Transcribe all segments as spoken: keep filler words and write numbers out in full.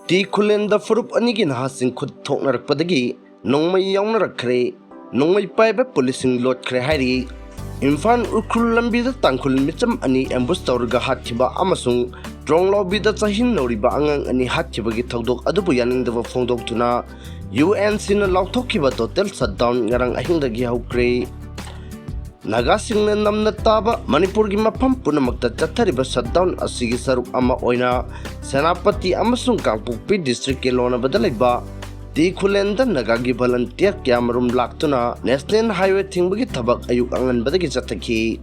T ꯈꯨꯂꯦꯟꯗ ꯐꯨꯔꯨꯞ ꯑꯅꯤꯒꯤ ꯅꯍꯥꯁꯤꯡ ꯈꯨꯠ ꯊꯣꯛꯅꯔꯛꯄꯗꯒꯤ ꯅꯣꯡꯃꯩ ꯌꯥꯎꯅꯔꯛꯈ꯭ꯔꯦ꯫ ꯅꯣꯡꯃꯩ ꯄꯥꯏꯕ ꯄꯨꯂꯤꯁꯁꯤꯡ ꯂꯣꯠꯈ꯭ꯔꯦ ꯍꯥꯏꯔꯤ꯫ ꯏꯝꯐꯥꯜ ꯎꯈ꯭ꯔꯨꯜ ꯂꯝꯕꯤꯗ ꯇꯥꯡꯈꯨꯜ ꯃꯤꯆꯝ ꯑꯅꯤ ꯑꯦꯝꯕꯨꯁ ꯇꯧꯔꯒ ꯍꯥꯠꯈꯤꯕ ꯑꯃꯁꯨꯡ ꯇ꯭ꯔꯣꯡꯂꯥꯎꯕꯤꯗ ꯆꯍꯤ ꯅꯧꯔꯤꯕ ꯑꯉꯥꯡ ꯑꯅꯤ ꯍꯥꯠꯈꯤꯕꯒꯤ ꯊꯧꯗꯣꯛ ꯑꯗꯨꯕꯨ ꯌꯥꯅꯤꯡꯗꯕ ꯐꯣꯡꯗꯣꯛꯇꯨꯅ ꯌꯨ ꯑꯦꯟ ꯁꯤꯅ ꯂꯥꯎꯊꯣꯛꯈꯤꯕ ꯇꯣꯇꯦꯜ ꯁꯠꯗꯥꯎꯟ ꯉꯔꯥꯡ ꯑꯍꯤꯡꯗꯒꯤ ꯍꯧꯈ꯭ꯔꯦ꯫ ꯅꯥꯒꯥꯁꯤꯡꯅ ꯅꯝꯅ ꯇꯥꯕ ꯃꯅꯤꯄꯨꯔꯒꯤ ꯃꯐꯝ ꯄꯨꯝꯅꯃꯛꯇ ꯆꯠꯊꯔꯤꯕ ꯁꯠꯗꯥꯎꯟ ꯑꯁꯤꯒꯤ ꯁꯔꯨꯛ ꯑꯃ ꯑꯣꯏꯅ ꯁꯦꯅꯥꯄꯇꯤ ꯑꯃꯁꯨꯡ ꯀꯥꯡꯄꯣꯛꯄꯤ ꯗꯤꯁꯇ꯭ꯔꯤꯛꯀꯤ ꯂꯣꯟꯅꯕꯗ ꯂꯩꯕ ꯇꯤ ꯈꯨꯂꯦꯟꯗ ꯅꯥꯒꯥꯒꯤ ꯚꯣꯂꯟꯇꯤꯌꯔ ꯀꯌꯥꯃꯔꯨꯝ ꯂꯥꯛꯇꯨꯅ ꯅꯦꯁꯅꯦꯜ ꯍꯥꯏꯋꯦ ꯊꯤꯡꯕꯒꯤ ꯊꯕꯛ ꯑꯌꯨꯛ ꯑꯉꯟꯕꯗꯒꯤ ꯆꯠꯊꯈꯤ꯫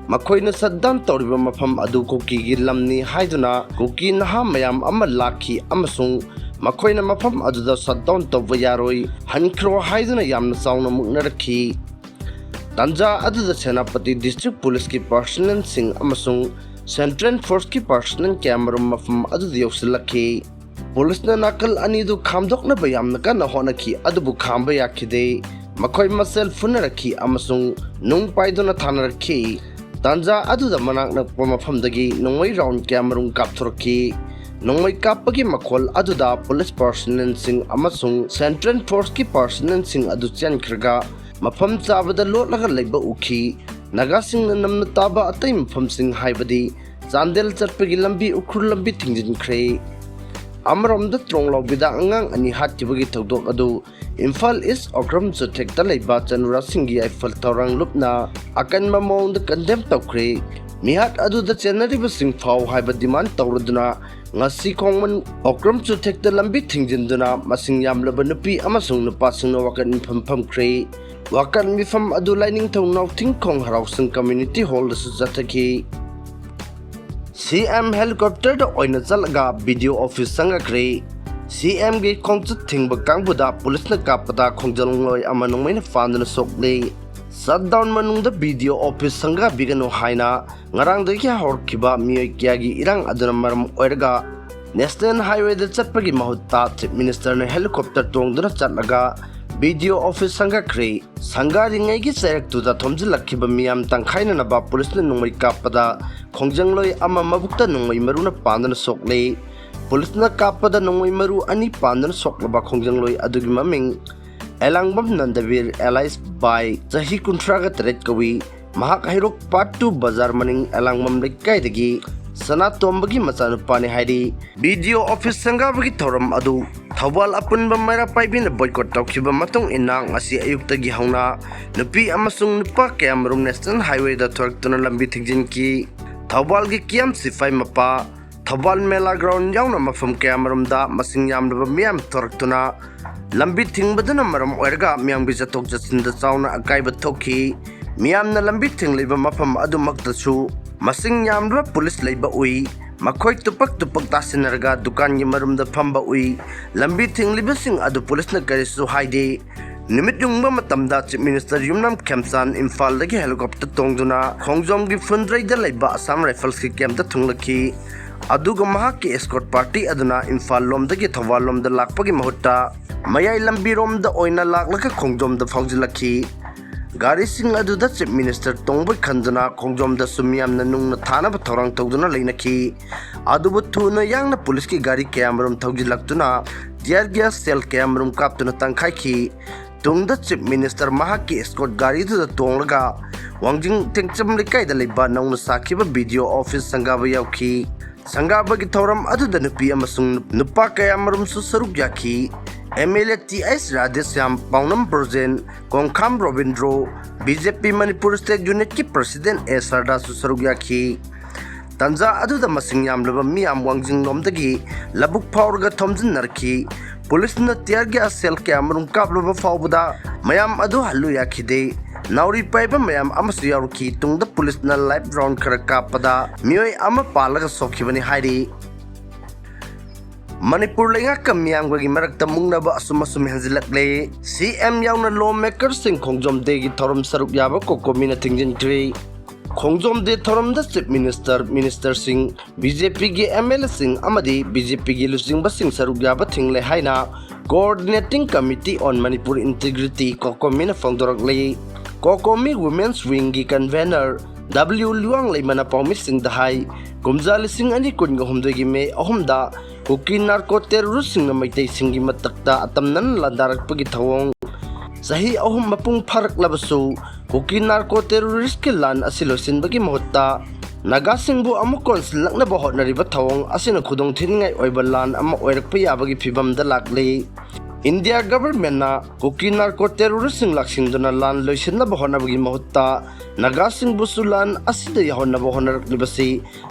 ꯃꯈꯣꯏꯅ ꯁꯠꯗꯥꯎꯟ ꯇꯧꯔꯤꯕ ꯃꯐꯝ ꯑꯗꯨ ꯀꯨꯀꯤꯒꯤ ꯂꯝꯅꯤ ꯍꯥꯏꯗꯨꯅ ꯀꯨꯀꯤ ꯅꯍꯥ ꯃꯌꯥꯝ ꯑꯃ ꯂꯥꯛꯈꯤ ꯑꯃꯁꯨꯡ ꯃꯈꯣꯏꯅ ꯃꯐꯝ ꯑꯗꯨꯗ ꯁꯠꯗꯥꯎꯟ ꯇꯧꯕ ꯌꯥꯔꯣꯏ, ꯍꯟꯈ꯭ꯔꯣ ꯍꯥꯏꯗꯨꯅ ꯌꯥꯝꯅ ꯆꯥꯎꯅ ꯃꯨꯛꯅꯔꯛꯈꯤ꯫ ꯇꯥꯟꯖꯥ ꯑꯗꯨꯗ ꯁꯦꯅꯥꯄꯇꯤ ꯗꯤꯁꯇ꯭ꯔꯤꯛ ꯄꯨꯂꯤꯁꯀꯤ ꯄꯥꯔꯁꯅꯦꯜꯁꯤꯡ ꯑꯃꯁꯨꯡ ꯁꯦꯟꯇ꯭ꯔꯦꯜ ꯐꯣꯔꯁꯀꯤ ꯄꯥꯔꯁꯅꯦꯜ ꯀꯌꯥꯃꯔꯨꯝ ꯃꯐꯝ ꯑꯗꯨꯗ ꯌꯧꯁꯤꯜꯂꯛꯈꯤ꯫ ꯄꯨꯂꯤꯁꯅ ꯅꯥꯀꯜ ꯑꯅꯤꯗꯨ ꯈꯥꯝꯗꯣꯛꯅꯕ ꯌꯥꯝꯅ ꯀꯟꯅ ꯍꯣꯠꯅꯈꯤ, ꯑꯗꯨꯕꯨ ꯈꯥꯝꯕ ꯌꯥꯈꯤꯗꯦ꯫ ꯃꯈꯣꯏ ꯃꯁꯦꯜ ꯐꯨꯅꯔꯛꯈꯤ ꯑꯃꯁꯨꯡ ꯅꯨꯡ ꯄꯥꯏꯗꯨꯅ ꯊꯥꯅꯔꯛꯈꯤ꯫ ꯇꯥꯟꯖꯥ ꯑꯗꯨꯗ ꯃꯅꯥꯛ ꯅꯛꯄ ꯃꯐꯝꯗꯒꯤ ꯅꯣꯡꯃꯩ ꯔꯥꯎꯟ ꯀꯌꯥꯃꯔꯨꯝ ꯀꯥꯞꯊꯣꯔꯛꯈꯤ꯫ ꯅꯣꯡꯃꯩ ꯀꯥꯞꯄꯒꯤ ꯃꯈꯣꯜ ꯑꯗꯨꯗ ꯄꯨꯂꯤꯁ ꯄꯥꯔꯁꯅꯦꯜꯁꯤꯡ ꯑꯃꯁꯨꯡ ꯁꯦꯟꯇ꯭ꯔꯦꯜ ꯐꯣꯔꯁꯀꯤ ꯄꯥꯔꯁꯅꯦꯜꯁꯤꯡ ꯑꯗꯨ ꯆꯦꯟꯈ꯭ꯔꯒ ꯃꯐꯝ ꯆꯥꯕꯗ ꯂꯣꯠꯂꯒ ꯂꯩꯕ ꯎꯈꯤ꯫ ꯅꯥꯒꯥꯁꯤꯡꯅ ꯅꯝꯅ ꯇꯥꯕ ꯑꯇꯩ ꯃꯐꯝꯁꯤꯡ ꯍꯥꯏꯕꯗꯤ ꯆꯥꯟꯗꯦꯜ ꯆꯠꯄꯒꯤ ꯂꯝꯕꯤ, ꯎꯈ꯭ꯔꯨꯜ ꯂꯝꯕꯤ ꯊꯤꯡꯖꯤꯟꯈ꯭ꯔꯦ꯫ ꯑꯃꯔꯣꯝꯗ ꯇ꯭ꯔꯣꯡꯂꯥꯎꯕꯤꯗ ꯑꯉꯥꯡ ꯑꯅꯤ ꯍꯥꯠꯈꯤꯕꯒꯤ ꯊꯧꯗꯣꯛ ꯑꯗꯨ ꯏꯝꯐꯥꯜ ꯏꯁ ꯑꯣꯀ꯭ꯔꯝ ꯆꯨꯊꯦꯛꯇ ꯂꯩꯕ ꯆꯅꯨꯔꯥꯁꯤꯡꯒꯤ ꯑꯥꯏꯐꯜ ꯊꯧꯔꯥꯡ ꯂꯨꯞꯅ ꯑꯀꯟꯕ ꯃꯑꯣꯡꯗ ꯀꯟꯗꯦꯝ ꯇꯧꯈ꯭ꯔꯦ꯫ ꯃꯤꯍꯥꯠ ꯑꯗꯨꯗ ꯆꯦꯟꯅꯔꯤꯕꯁꯤꯡ ꯐꯥꯎ ꯍꯥꯏꯕ ꯗꯤꯃꯥꯟ ꯇꯧꯔꯗꯨꯅ ꯉꯁꯤ ꯈꯣꯡꯃꯟ ꯑꯣꯀ꯭ꯔꯝ ꯆꯨꯊꯦꯛꯇ ꯂꯝꯕꯤ ꯊꯤꯡꯖꯤꯟꯗꯨꯅ ꯃꯁꯤꯡ ꯌꯥꯝꯂꯕ ꯅꯨꯄꯤ ꯑꯃꯁꯨꯡ ꯅꯨꯄꯥꯁꯤꯡꯅ ꯋꯥꯀꯠ ꯃꯤꯐꯝ ꯐꯝꯈ꯭ꯔꯦ꯫ ꯋꯥꯀꯠ ꯃꯤꯐꯝ ꯑꯗꯨ ꯂꯥꯏꯅꯤꯡꯊꯧ ꯅꯥꯎꯊꯤꯡꯈꯣꯡ ꯍꯔꯥꯎꯁꯪ ꯀꯝꯃ꯭ꯌꯨꯅꯤꯇꯤ ꯍꯣꯜꯗꯁꯨ ꯆꯠꯊꯈꯤ꯫ ꯁꯤ ꯑꯦꯝ ꯍꯦꯂꯤꯀꯣꯞꯇꯔꯗ ꯑꯣꯏꯅ ꯆꯠꯂꯒ ꯕꯤ ꯗꯤ ꯑꯣ ꯑꯣꯐꯤꯁ ꯆꯪꯉꯛꯈ꯭ꯔꯦ꯫ ꯁꯤ ꯑꯦꯝꯒꯤ ꯈꯣꯡꯆꯠ ꯊꯤꯡꯕ ꯀꯥꯡꯕꯨꯗ ꯄꯨꯂꯤꯁꯅ ꯀꯥꯞꯄꯗ ꯈꯣꯡꯖꯪꯂꯣꯏ ꯑꯃ ꯅꯣꯡꯃꯩꯅ ꯐꯥꯟꯗꯨꯅ ꯁꯣꯛꯂꯦ꯫ ꯁꯠꯗꯥꯎꯟ ꯃꯅꯨꯡꯗ ꯕꯤ ꯗꯤ ꯑꯣ ꯑꯣꯐꯤꯁ ꯁꯪꯒꯥꯕꯤꯒꯅꯨ ꯍꯥꯏꯅ ꯉꯔꯥꯡꯗꯒꯤ ꯍꯧꯔꯛꯈꯤꯕ ꯃꯤꯑꯣꯏ ꯀꯌꯥꯒꯤ ꯏꯔꯥꯡ ꯑꯗꯨꯅ ꯃꯔꯝ ꯑꯣꯏꯔꯒ ꯅꯦꯁꯅꯦꯜ ꯍꯥꯏꯋꯦꯗ ꯆꯠꯄꯒꯤ ꯃꯍꯨꯠꯇ ꯆꯤꯐ ꯃꯤꯅꯤꯁꯇꯔꯅ ꯍꯦꯂꯤꯀꯣꯞꯇꯔ ꯇꯣꯡꯗꯨꯅ ꯆꯠꯂꯒ ꯕꯤ ꯗꯤ ꯑꯣ ꯑꯣꯐꯤꯁ ꯁꯪꯒꯥꯈ꯭ꯔꯦ꯫ ꯁꯪꯒꯥꯔꯤꯉꯩꯒꯤ ꯆꯩꯔꯛꯇꯨꯗ ꯊꯣꯝꯖꯤꯜꯂꯛꯈꯤꯕ ꯃꯤꯌꯥꯝ ꯇꯪꯈꯥꯏꯅꯅꯕ ꯄꯨꯂꯤꯁꯅ ꯅꯣꯡꯃꯩ ꯀꯥꯞꯄꯗ ꯈꯣꯡꯖꯪꯂꯣꯏ ꯑꯃ ꯃꯕꯨꯛꯇ ꯅꯣꯡꯃꯩ ꯃꯔꯨꯅ ꯄꯥꯟꯗꯨꯅ ꯁꯣꯛꯂꯦ꯫ ꯄꯨꯂꯤꯁꯅ ꯀꯥꯞꯄꯗ ꯅꯣꯡꯃꯩ ꯃꯔꯨ ꯑꯅꯤ ꯄꯥꯟꯗꯨꯅ ꯁꯣꯛꯂꯕ ꯈꯣꯡꯖꯪꯂꯣꯏ ꯑꯗꯨꯒꯤ ꯃꯃꯤꯡ ꯑꯦꯂꯥꯡꯕꯝ ꯅꯟꯗꯕꯤꯔ alias ꯕꯥꯏ, ꯆꯍꯤ ꯀꯨꯟꯊ꯭ꯔꯥꯒ ꯇꯔꯦꯠ ꯀꯧꯏ꯫ ꯃꯍꯥꯛ ꯍꯩꯔꯣꯛ Part two ꯕꯖꯥꯔ ꯃꯅꯤꯡ ꯑꯦꯂꯥꯡꯕꯝ ꯂꯩꯀꯥꯏꯗꯒꯤ ꯁꯅꯥꯇꯣꯝꯕꯒꯤ ꯃꯆꯥꯅꯨꯄꯥꯅꯤ ꯍꯥꯏꯔꯤ꯫ BDO office ꯁꯪꯒꯥꯕꯒꯤ ꯊꯧꯔꯝ ꯑꯗꯨ ꯊꯧꯕꯥꯜ ꯑꯄꯨꯟꯕ ꯃꯩꯔꯥ ꯄꯥꯏꯕꯤꯅ boycott ꯇꯧꯈꯤꯕ ꯃꯇꯨꯡ ꯏꯟꯅ ꯉꯁꯤ ꯑꯌꯨꯛꯇꯒꯤ ꯍꯧꯅ ꯅꯨꯄꯤ ꯑꯃꯁꯨꯡ ꯅꯨꯄꯥ ꯀꯌꯥꯃꯔꯨꯝ National Highwayꯗ ꯊꯣꯔꯛꯇꯨꯅ ꯂꯝꯕꯤ ꯊꯤꯡꯖꯤꯟꯈꯤ꯫ ꯊꯧꯕꯥꯜꯒꯤ ꯀꯤꯌꯥꯝ ꯁꯤꯐꯥꯏ ꯃꯄꯥ, ꯊꯧꯕꯥꯜ ꯃꯦꯂꯥ ground ꯌꯥꯎꯅ ꯃꯐꯝ ꯀꯌꯥꯃꯔꯨꯝꯗ ꯃꯁꯤꯡ ꯌꯥꯝꯂꯕ ꯃꯤꯌꯥꯝ ꯊꯣꯔꯛꯇꯨꯅ ꯂꯝꯕꯤ ꯊꯤꯡꯕꯗꯨꯅ ꯃꯔꯝ ꯑꯣꯏꯔꯒ ꯃꯤꯌꯥꯝꯒꯤ ꯆꯠꯊꯣꯛ ꯆꯠꯁꯤꯟꯗ ꯆꯥꯎꯅ ꯑꯀꯥꯏꯕ ꯊꯣꯛꯈꯤ꯫ ꯃꯤꯌꯥꯝꯅ ꯂꯝꯕꯤ ꯊꯤꯡꯂꯤꯕ ꯃꯐꯝ ꯑꯗꯨꯃꯛꯇꯁꯨ ꯃꯁꯤꯡ ꯌꯥꯝꯂꯕ ꯄꯨꯂꯤꯁ ꯂꯩꯕ ꯎꯏ꯫ ꯃꯈꯣꯏ ꯇꯨꯄꯛ ꯇꯨꯄꯛ ꯇꯥꯁꯤꯟꯅꯔꯒ ꯗꯨꯀꯥꯟꯒꯤ ꯃꯔꯨꯝꯗ ꯐꯝꯕ ꯎꯏ꯫ ꯂꯝꯕꯤ ꯊꯤꯡꯂꯤꯕꯁꯤꯡ ꯑꯗꯨ ꯄꯨꯂꯤꯁꯅ ꯀꯔꯤꯁꯨ ꯍꯥꯏꯗꯦ꯫ ꯅꯨꯃꯤꯠ ꯌꯨꯡꯕ ꯃꯇꯝꯗ Chief Minister ꯌꯨꯝꯅꯥꯝ ꯈꯦꯝꯆꯥꯟ ꯏꯝꯐꯥꯜꯗꯒꯤ helicopter ꯇꯣꯡꯗꯨꯅ ꯈꯣꯡꯖꯣꯝꯒꯤ ꯐꯨꯟꯗ꯭ꯔꯩꯗ ꯂꯩꯕ Assam Riflesꯀꯤ campꯇ ꯊꯨꯡꯂꯛꯈꯤ꯫ ꯑꯗꯨꯒ ꯃꯍꯥꯛꯀꯤ escort party ꯑꯗꯨꯅ ꯏꯝꯐꯥꯜ ꯂꯣꯝꯗꯒꯤ ꯊꯧꯕꯥꯜ ꯂꯣꯝꯗ ꯂꯥꯛꯄꯒꯤ ꯃꯍꯨꯠꯇ ꯃꯌꯥꯏ ꯂꯝꯕꯤꯔꯣꯝꯗ ꯑꯣꯏꯅ ꯂꯥꯛꯂꯒ ꯈꯣꯡꯖꯣꯝꯗ ꯐꯥꯎꯖꯤꯜꯂꯛꯈꯤ꯫ ꯒꯥꯔꯤꯁꯤꯡ ꯑꯗꯨꯗ Chief Minister ꯇꯣꯡꯕꯣꯏ ꯈꯟꯗꯨꯅ ꯈꯣꯡꯖꯣꯝꯗꯁꯨ ꯃꯤꯌꯥꯝꯅ ꯅꯨꯡꯅ ꯊꯥꯅꯕ ꯊꯧꯔꯥꯡ ꯇꯧꯗꯨꯅ ꯂꯩꯅꯈꯤ꯫ ꯑꯗꯨꯕꯨ ꯊꯨꯅ ꯌꯥꯡꯅ ꯄꯨꯂꯤꯁꯀꯤ ꯒꯥꯔꯤ ꯀꯌꯥꯃꯔꯨꯝ ꯊꯧꯖꯤꯜꯂꯛꯇꯨꯅ tear gas shell ꯀꯌꯥꯃꯔꯨꯝ ꯀꯥꯞꯇꯨꯅ ꯇꯥꯡꯈꯥꯏꯈꯤ꯫ ꯇꯨꯡꯗ Chief Minister ꯃꯍꯥꯛꯀꯤ escort ꯒꯥꯔꯤꯗꯨꯗ ꯇꯣꯡꯂꯒ ꯋꯥꯡꯖꯤꯡ ꯇꯦꯡꯆꯝ ꯂꯩꯀꯥꯏꯗ ꯂꯩꯕ ꯅꯧꯅ ꯁꯥꯈꯤꯕ BDO office ꯁꯪꯒꯥꯕ ꯌꯥꯎꯈꯤ꯫ ꯁꯪꯒꯥꯕꯒꯤ ꯊꯧꯔꯝ ꯑꯗꯨꯗ ꯅꯨꯄꯤ ꯑꯃꯁꯨꯡ ꯅꯨꯄꯥ ꯀꯌꯥꯃꯔꯨꯝꯁꯨ ꯁꯔꯨꯛ ꯌꯥꯈꯤ꯫ MLA Th Radheshyam, ꯄꯥꯎꯅꯝ Brojen, ꯀꯣꯡꯈꯥꯝ Robindro, BJP Manipur state unitꯀꯤ president A ꯁꯔꯗꯥꯁꯨ ꯁꯔꯨꯛ ꯌꯥꯈꯤ꯫ ꯇꯟꯖꯥ ꯑꯗꯨꯗ ꯃꯁꯤꯡ ꯌꯥꯝꯂꯕ ꯃꯤꯌꯥꯝ ꯋꯥꯡꯖꯤꯡꯂꯣꯝꯗꯒꯤ ꯂꯧꯕꯨꯛ ꯐꯥꯎꯔꯒ ꯊꯣꯝꯖꯤꯟꯅꯔꯛꯈꯤ꯫ ꯄꯨꯂꯤꯁꯅ tear gas shell ꯀꯌꯥꯃꯔꯨꯝ ꯀꯥꯞꯂꯕ ꯐꯥꯎꯕꯗ ꯃꯌꯥꯝ ꯑꯗꯨ ꯍꯜꯂꯨ ꯌꯥꯈꯤꯗꯦ꯫ ꯅꯥꯎꯔꯤ ꯄꯥꯏꯕ ꯃꯌꯥꯝ ꯑꯃꯁꯨ ꯌꯥꯎꯔꯛꯈꯤ꯫ ꯇꯨꯡꯗ ꯄꯨꯂꯤꯁꯅ live round ꯈꯔ ꯀꯥꯞꯄꯗ ꯃꯤꯑꯣꯏ ꯑꯃ ꯄꯥꯜꯂꯒ ꯁꯣꯛꯈꯤꯕꯅꯤ ꯍꯥꯏꯔꯤ꯫ ꯃꯅꯤꯄꯨꯔ ꯂꯩꯉꯥꯛꯀ ꯃꯤꯌꯥꯝꯒꯒꯤ ꯃꯔꯛꯇ ꯃꯨꯛꯅꯕ ꯑꯁꯨꯝ ꯑꯁꯨꯝ ꯍꯦꯟꯖꯤꯜꯂꯛꯂꯦ꯫ CM ꯌꯥꯎꯅ lawmakerꯁꯤꯡ ꯈꯣꯡꯖꯣꯝ dayꯒꯤ ꯊꯧꯔꯝ ꯁꯔꯨꯛ ꯌꯥꯕ COCOMIꯅ ꯊꯤꯡꯖꯤꯟꯈ꯭ꯔꯦ꯫ ꯈꯣꯡꯖꯣꯝ day ꯊꯧꯔꯝꯗ Chief Minister, ministerꯁꯤꯡ, BJPꯒꯤ MLAꯁꯤꯡ ꯑꯃꯗꯤ BJPꯒꯤ ꯂꯨꯆꯤꯡꯕꯁꯤꯡ ꯁꯔꯨꯛ ꯌꯥꯕ ꯊꯤꯡꯂꯦ ꯍꯥꯏꯅ Coordinating Committee on Manipur Integrity, COCOMIꯅ ꯐꯣꯡꯗꯣꯔꯛꯂꯤ꯫ COCOMI Women's Wingꯒꯤ convener W ꯂꯨꯋꯥꯡꯂꯩꯃꯅ ꯄꯥꯎꯃꯤꯁꯤꯡꯗ ꯍꯥꯏ, ꯀꯨꯝꯖꯥ ꯂꯤꯁꯤꯡ ꯑꯅꯤ ꯀꯨꯟꯒ ꯍꯨꯝꯗꯣꯏꯒꯤ May ꯑꯍꯨꯝꯗ ꯀꯨꯀꯤ ꯅꯥꯔꯀꯣ ꯇꯦꯔꯣꯔꯤꯁꯁꯤꯡꯅ ꯃꯩꯇꯩꯁꯤꯡꯒꯤ ꯃꯊꯛꯇ ꯑꯇꯝꯅꯅ ꯂꯥꯟꯗꯥꯔꯛꯄꯒꯤ ꯊꯧꯑꯣꯡ꯫ ꯆꯍꯤ ꯑꯍꯨꯝ ꯃꯄꯨꯡ ꯐꯥꯔꯛꯂꯕꯁꯨ ꯀꯨꯀꯤ ꯅꯥꯔꯀꯣ ꯇꯦꯔꯣꯔꯤꯁꯀꯤ ꯂꯥꯟ ꯑꯁꯤ ꯂꯣꯏꯁꯤꯟꯕꯒꯤ ꯃꯍꯨꯠꯇ ꯅꯥꯒꯥꯁꯤꯡꯕꯨ ꯑꯃꯨꯛ ꯀꯣꯟꯁꯤꯜꯂꯛꯅꯕ ꯍꯣꯠꯅꯔꯤꯕ ꯊꯧꯑꯣꯡ ꯑꯁꯤꯅ ꯈꯨꯗꯣꯡꯊꯤꯅꯤꯡꯉꯥꯏ ꯑꯣꯏꯕ ꯂꯥꯟ ꯑꯃ ꯑꯣꯏꯔꯛꯄ ꯌꯥꯕꯒꯤ ꯐꯤꯕꯝꯗ ꯂꯥꯛꯂꯤ꯫ ꯏꯟꯗꯤꯌꯥ ꯒꯚꯔꯟꯃꯦꯟꯠꯅ ꯀꯨꯀꯤ ꯅꯥꯔꯀꯣ ꯇꯦꯔꯣꯔꯤꯁꯁꯤꯡ ꯂꯥꯛꯁꯤꯟꯗꯨꯅ ꯂꯥꯟ ꯂꯣꯏꯁꯤꯟꯅꯕ ꯍꯣꯠꯅꯕꯒꯤ ꯃꯍꯨꯠꯇ ꯅꯥꯒꯥꯁꯤꯡꯕꯨꯁꯨ ꯂꯥꯟ ꯑꯁꯤꯗ ꯌꯥꯎꯍꯟꯅꯕ ꯍꯣꯠꯅꯔꯛꯂꯤꯕꯁꯤ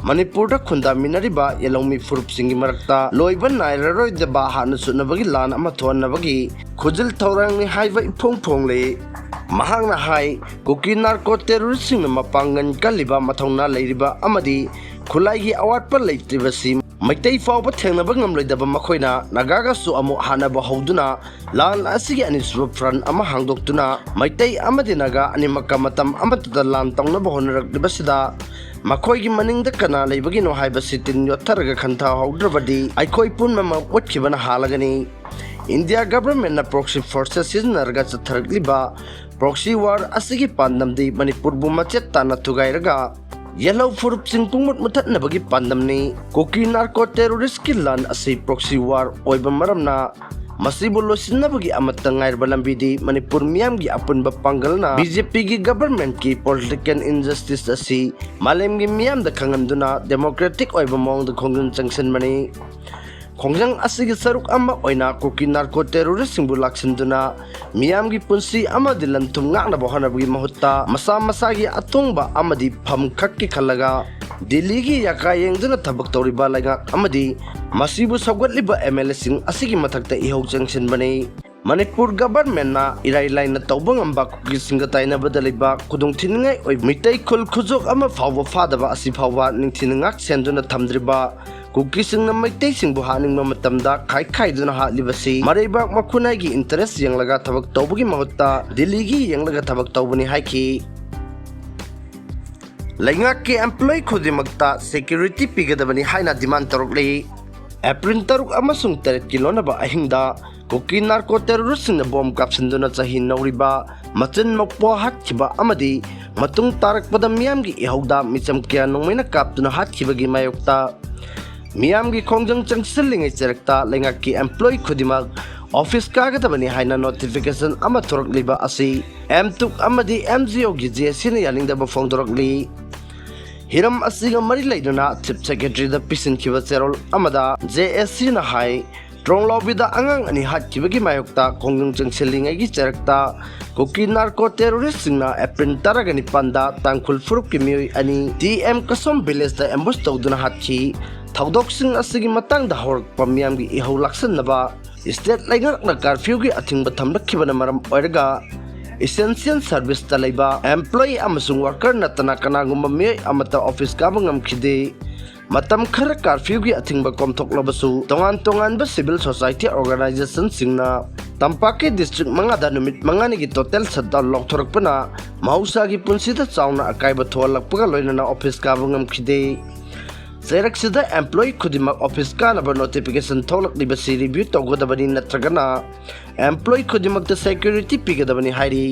ꯃꯅꯤꯄꯨꯔꯗ ꯈꯨꯟꯗꯥꯃꯤꯟꯅꯔꯤꯕ ꯌꯦꯜꯍꯧꯃꯤ ꯐꯨꯔꯨꯞꯁꯤꯡꯒꯤ ꯃꯔꯛꯇ ꯂꯣꯏꯕ ꯅꯥꯏꯔꯔꯣꯏꯗꯕ ꯍꯥꯠꯅ ꯁꯨꯠꯅꯕꯒꯤ ꯂꯥꯟ ꯑꯃ ꯊꯣꯛꯍꯟꯅꯕꯒꯤ ꯈꯨꯖꯤꯜ ꯊꯧꯔꯥꯡꯅꯤ ꯍꯥꯏꯕ ꯏꯐꯣꯡ ꯐꯣꯡꯂꯤ꯫ ꯃꯍꯥꯛꯅ ꯍꯥꯏ, ꯀꯨꯀꯤ ꯅꯥꯔꯀꯣ ꯇꯦꯔꯣꯔꯤꯁꯁꯤꯡꯅ ꯃꯄꯥꯡꯒꯜ ꯀꯜꯂꯤꯕ, ꯃꯊꯧꯅꯥ ꯂꯩꯔꯤꯕ ꯑꯃꯗꯤ ꯈꯨꯠꯂꯥꯏꯒꯤ ꯑꯋꯥꯠꯄ ꯂꯩꯇ꯭ꯔꯤꯕꯁꯤ ꯃꯩꯇꯩ ꯐꯥꯎꯕ ꯊꯦꯡꯅꯕ ꯉꯝꯂꯣꯏꯗꯕ ꯃꯈꯣꯏꯅ ꯅꯥꯒꯥꯒꯁꯨ ꯑꯃꯨꯛ ꯍꯥꯠꯅꯕ ꯍꯧꯗꯨꯅ ꯂꯥꯟ ꯑꯁꯤꯒꯤ ꯑꯅꯤꯁꯨꯕ ꯐ꯭ꯔꯟ ꯑꯃ ꯍꯥꯡꯗꯣꯛꯇꯨꯅ ꯃꯩꯇꯩ ꯑꯃꯗꯤ ꯅꯥꯒꯥ ꯑꯅꯤꯃꯛꯀ ꯃꯇꯝ ꯑꯃꯠꯇꯗ ꯂꯥꯟ ꯇꯧꯅꯕ ꯍꯣꯠꯅꯔꯛꯂꯤꯕꯁꯤꯗ ꯃꯈꯣꯏꯒꯤ ꯃꯅꯤꯡꯗ ꯀꯅꯥ ꯂꯩꯕꯒꯤꯅꯣ ꯍꯥꯏꯕꯁꯤ ꯇꯤꯟ ꯌꯣꯠꯊꯔꯒ ꯈꯟꯊꯍꯧꯗ꯭ꯔꯕꯗꯤ ꯑꯩꯈꯣꯏ ꯄꯨꯝꯅꯃꯛ ꯃꯨꯠꯈꯤꯕꯅ ꯍꯥꯜꯂꯒꯅꯤ꯫ ꯏꯟꯗꯤꯌꯥ ꯒꯚꯔꯟꯃꯦꯟꯠꯅ ꯄ꯭ꯔꯣꯛꯁꯤ ꯐꯣꯔꯁꯦꯁ ꯁꯤꯖꯤꯟꯅꯔꯒ ꯆꯠꯊꯔꯛꯂꯤꯕ ꯄ꯭ꯔꯣꯛꯁꯤ ꯋꯥꯔ ꯑꯁꯤꯒꯤ ꯄꯥꯟꯗꯝꯗꯤ ꯃꯅꯤꯄꯨꯔꯕꯨ ꯃꯆꯦꯠ ꯇꯥꯅ ꯊꯨꯒꯥꯏꯔꯒ ꯌꯦꯜꯍꯧ ꯐꯨꯔꯨꯞꯁꯤꯡ ꯄꯨꯡꯃꯨꯠ ꯃꯨꯊꯠꯅꯕꯒꯤ ꯄꯥꯟꯗꯝꯅꯤ꯫ ꯀꯨꯀꯤ ꯅꯥꯔꯀꯣ ꯇꯦꯔꯣꯔꯤꯁꯀꯤ ꯂꯥꯟ ꯑꯁꯤ ꯄ꯭ꯔꯣꯛꯁꯤ ꯋꯥꯔ ꯑꯣꯏꯕ ꯃꯔꯝꯅ ꯃꯁꯤꯕꯨ ꯂꯣꯏꯁꯤꯟꯅꯕꯒꯤ ꯑꯃꯠꯇ ꯉꯥꯏꯔꯕ ꯂꯝꯕꯤꯗꯤ ꯃꯅꯤꯄꯨꯔ ꯃꯤꯌꯥꯝꯒꯤ ꯑꯄꯨꯟꯕ ꯄꯥꯡꯒꯜꯅ ꯕꯤ ꯖꯦ ꯄꯤꯒꯤ ꯒꯚꯔꯟꯃꯦꯟꯠꯀꯤ ꯄꯣꯂꯤꯇꯤꯀꯦꯜ ꯏꯟꯖꯁꯇꯤꯁ ꯑꯁꯤ ꯃꯥꯂꯦꯝꯒꯤ ꯃꯤꯌꯥꯝꯗ ꯈꯪꯍꯟꯗꯨꯅ ꯗꯦꯃꯣꯀ꯭ꯔꯦꯇꯤꯛ ꯑꯣꯏꯕ ꯃꯑꯣꯡꯗ ꯈꯣꯡꯖꯪ ꯆꯪꯁꯤꯟꯕꯅꯤ꯫ ꯈꯣꯡꯖꯪ ꯑꯁꯤꯒꯤ ꯁꯔꯨꯛ ꯑꯃ ꯑꯣꯏꯅ ꯀꯨꯀꯤ ꯅꯥꯔꯀꯣ ꯇꯦꯔꯣꯔꯤꯁꯁꯤꯡꯕꯨ ꯂꯥꯛꯁꯤꯟꯗꯨꯅ ꯃꯤꯌꯥꯝꯒꯤ ꯄꯨꯟꯁꯤ ꯑꯃꯗꯤ ꯂꯟ ꯊꯨꯝ ꯉꯥꯛꯅꯕ ꯍꯣꯠꯅꯕꯒꯤ ꯃꯍꯨꯠꯇ ꯃꯁꯥ ꯃꯁꯥꯒꯤ ꯑꯇꯣꯡꯕ ꯑꯃꯗꯤ ꯐꯝ ꯈꯛꯀꯤ ꯈꯜꯂꯒ ꯗꯤꯜꯂꯤꯒꯤ ꯌꯥꯀꯥ ꯌꯦꯡꯗꯨꯅ ꯊꯕꯛ ꯇꯧꯔꯤꯕ ꯂꯩꯉꯥꯛ ꯑꯃꯗꯤ ꯃꯁꯤꯕꯨ ꯁꯧꯒꯠꯂꯤꯕ ꯑꯦꯝ ꯑꯦꯜ ꯑꯦꯁꯤꯡ ꯑꯁꯤꯒꯤ ꯃꯊꯛꯇ ꯏꯍꯧ ꯆꯪꯁꯤꯟꯕꯅꯤ꯫ ꯃꯅꯤꯄꯨꯔ ꯒꯚꯔꯟꯃꯦꯟꯠꯅ ꯏꯔꯥꯏ ꯂꯥꯏꯅ ꯇꯧꯕ ꯉꯝꯕ ꯀꯨꯀꯤꯁꯤꯡꯒ ꯇꯥꯏꯅꯕꯗ ꯂꯩꯕ ꯈꯨꯗꯣꯡꯊꯤꯅꯤꯡꯉꯥꯏ ꯑꯣꯏꯕ ꯃꯤꯇꯩ ꯈꯨꯜ ꯈꯨꯖꯣꯛ ꯑꯃ ꯐꯥꯎꯕ ꯐꯥꯗꯕ ꯑꯁꯤ ꯐꯥꯎꯕ ꯅꯤꯡꯊꯤꯅ ꯉꯥꯛ ꯁꯦꯟꯗꯨꯅ ꯊꯝꯗ꯭ꯔꯤꯕ ꯀꯨꯀꯤꯁꯤꯡꯅ ꯃꯩꯇꯩꯁꯤꯡꯕꯨ ꯍꯥꯠꯅꯤꯡꯕ ꯃꯇꯝꯗ ꯈꯥꯏ ꯈꯥꯏꯗꯨꯅ ꯍꯥꯠꯂꯤꯕꯁꯤ ꯃꯔꯩꯕꯥꯛ ꯃꯈꯨꯅꯥꯏꯒꯤ ꯏꯟꯇꯔꯦꯁ ꯌꯦꯡꯂꯒ ꯊꯕꯛ ꯇꯧꯕꯒꯤ ꯃꯍꯨꯠꯇ ꯗꯤꯜꯂꯤꯒꯤ ꯌꯦꯡꯂꯒ ꯊꯕꯛ ꯇꯧꯕꯅꯤ ꯍꯥꯏꯈꯤ꯫ ꯂꯩꯉꯥꯛꯀꯤ ꯑꯦꯝꯄ꯭ꯂꯣꯌꯤ ꯈꯨꯗꯤꯡꯃꯛꯇ ꯁꯦꯀ꯭ꯌꯨꯔꯤꯇꯤ ꯄꯤꯒꯗꯕꯅꯤ ꯍꯥꯏꯅ ꯗꯤꯃꯥꯟ ꯇꯧꯔꯛꯂꯤ꯫ ꯑꯦꯄ꯭ꯔꯤꯜ ꯇꯔꯨꯛ ꯑꯃꯁꯨꯡ ꯇꯔꯦꯠꯀꯤ ꯂꯣꯟꯅꯕ ꯑꯍꯤꯡꯗ ꯀꯨꯀꯤ ꯅꯥꯔꯀꯣ ꯇꯦꯔꯣꯔꯤꯁꯁꯤꯡꯅ ꯕꯣꯝ ꯀꯥꯞꯁꯤꯟꯗꯨꯅ ꯆꯍꯤ ꯅꯧꯔꯤꯕ ꯃꯆꯤꯟ ꯃꯧꯄ꯭ꯋꯥ ꯍꯥꯠꯈꯤꯕ ꯑꯃꯗꯤ ꯃꯇꯨꯡ ꯇꯥꯔꯛꯄꯗ ꯃꯤꯌꯥꯝꯒꯤ ꯏꯍꯧꯗ ꯃꯤꯆꯝ ꯀꯌꯥ ꯅꯣꯡꯃꯩꯅ ꯀꯥꯞꯇꯨꯅ ꯍꯥꯠꯈꯤꯕꯒꯤ ꯃꯥꯌꯣꯛꯇ ꯃꯤꯌꯥꯝꯒꯤ ꯈꯣꯡꯖꯪ ꯆꯪꯁꯤꯜꯂꯤꯉꯩ ꯆꯩꯔꯛꯇ ꯂꯩꯉꯥꯛꯀꯤ employee ꯈꯨꯗꯤꯡꯃꯛ office ꯀꯥꯒꯗꯕꯅꯤ ꯍꯥꯏꯅ notification ꯑꯃ ꯊꯣꯔꯛꯂꯤꯕ ꯑꯁꯤ ꯑꯦꯝꯇꯨꯛ ꯑꯃꯗꯤ ꯑꯦꯝꯖꯤꯑꯣꯒꯤ ꯖꯦꯑꯦꯁꯤꯅ ꯌꯥꯅꯤꯡꯗꯕ ꯐꯣꯡꯗꯣꯔꯛꯂꯤ꯫ ꯍꯤꯔꯝ ꯑꯁꯤꯒ ꯃꯔꯤ ꯂꯩꯅꯅ Chief Secretaryꯗ ꯄꯤꯁꯤꯟꯈꯤꯕ ꯆꯦꯔꯣꯜ ꯑꯃꯗ ꯖꯦꯑꯦꯁꯤꯅ ꯍꯥꯏ, ꯇ꯭ꯔꯣꯡꯂꯥꯎꯕꯤꯗ ꯑꯉꯥꯡ ꯑꯅꯤ ꯍꯥꯠꯈꯤꯕꯒꯤ ꯃꯥꯌꯣꯛꯇ ꯈꯣꯡꯖꯪ ꯆꯪꯁꯤꯜꯂꯤꯉꯩꯒꯤ ꯆꯩꯔꯛꯇ ꯀꯨꯀꯤ narco terroristꯁꯤꯡꯅ ꯑꯦꯄ꯭ꯔꯤꯜ ꯇꯔꯥꯒ ꯅꯤꯄꯥꯟꯗ ꯇꯥꯡꯈꯨꯜ ꯐꯨꯔꯨꯞꯀꯤ ꯃꯤꯑꯣꯏ ꯑꯅꯤ ꯇꯤ ꯑꯦꯝ ꯀꯁꯣꯝ villageꯇ ambush ꯇꯧꯗꯨꯅ ꯍꯥꯠꯈꯤ꯫ ꯊꯧꯗꯣꯛꯁꯤꯡ ꯑꯁꯤꯒꯤ ꯃꯇꯥꯡꯗ ꯍꯧꯔꯛꯄ ꯃꯤꯌꯥꯝꯒꯤ ꯏꯍꯧ ꯂꯥꯛꯁꯟꯅꯕ state ꯂꯩꯉꯥꯛꯅ curfewꯒꯤ ꯑꯊꯤꯡꯕ ꯊꯝꯂꯛꯈꯤꯕꯅ ꯃꯔꯝ ꯑꯣꯏꯔꯒ essential serviceꯇ ꯂꯩꯕ employee ꯑꯃꯁꯨꯡ worker ꯅꯠꯇꯅ ꯀꯅꯥꯒꯨꯝꯕ ꯃꯤꯑꯣꯏ ꯑꯃꯠꯇ office ꯀꯥꯕ ꯉꯝꯈꯤꯗꯦ꯫ ꯃꯇꯝ ꯈꯔ curfewꯒꯤ ꯑꯊꯤꯡꯕ ꯀꯣꯝꯊꯣꯛꯂꯕꯁꯨ, ꯇꯣꯉꯥꯟ ꯇꯣꯉꯥꯟꯕ civil society organizationꯁꯤꯡꯅ ꯇꯝꯄꯥꯛꯀꯤ district ꯃꯉꯥꯗ ꯅꯨꯃꯤꯠ ꯃꯉꯥꯅꯤꯒꯤ total shutdown ꯂꯥꯎꯊꯣꯔꯛꯄꯅ ꯃꯍꯧꯁꯥꯒꯤ ꯄꯨꯟꯁꯤꯗ ꯆꯥꯎꯅ ꯑꯀꯥꯏꯕ ꯊꯣꯛꯍꯜꯂꯛꯄꯒ ꯂꯣꯏꯅꯅ office ꯀꯥꯕ ꯉꯝꯈꯤꯗꯦ꯫ ꯆꯩꯔꯛꯁꯤꯗ employee ꯈꯨꯗꯤꯡꯃꯛ office ꯀꯥꯅꯕ notification ꯊꯣꯛꯂꯛꯂꯤꯕꯁꯤ review ꯇꯧꯒꯗꯕꯅꯤ, ꯅꯠꯇ꯭ꯔꯒꯅ employee ꯈꯨꯗꯤꯡꯃꯛꯇ security ꯄꯤꯒꯗꯕꯅꯤ ꯍꯥꯏꯔꯤ꯫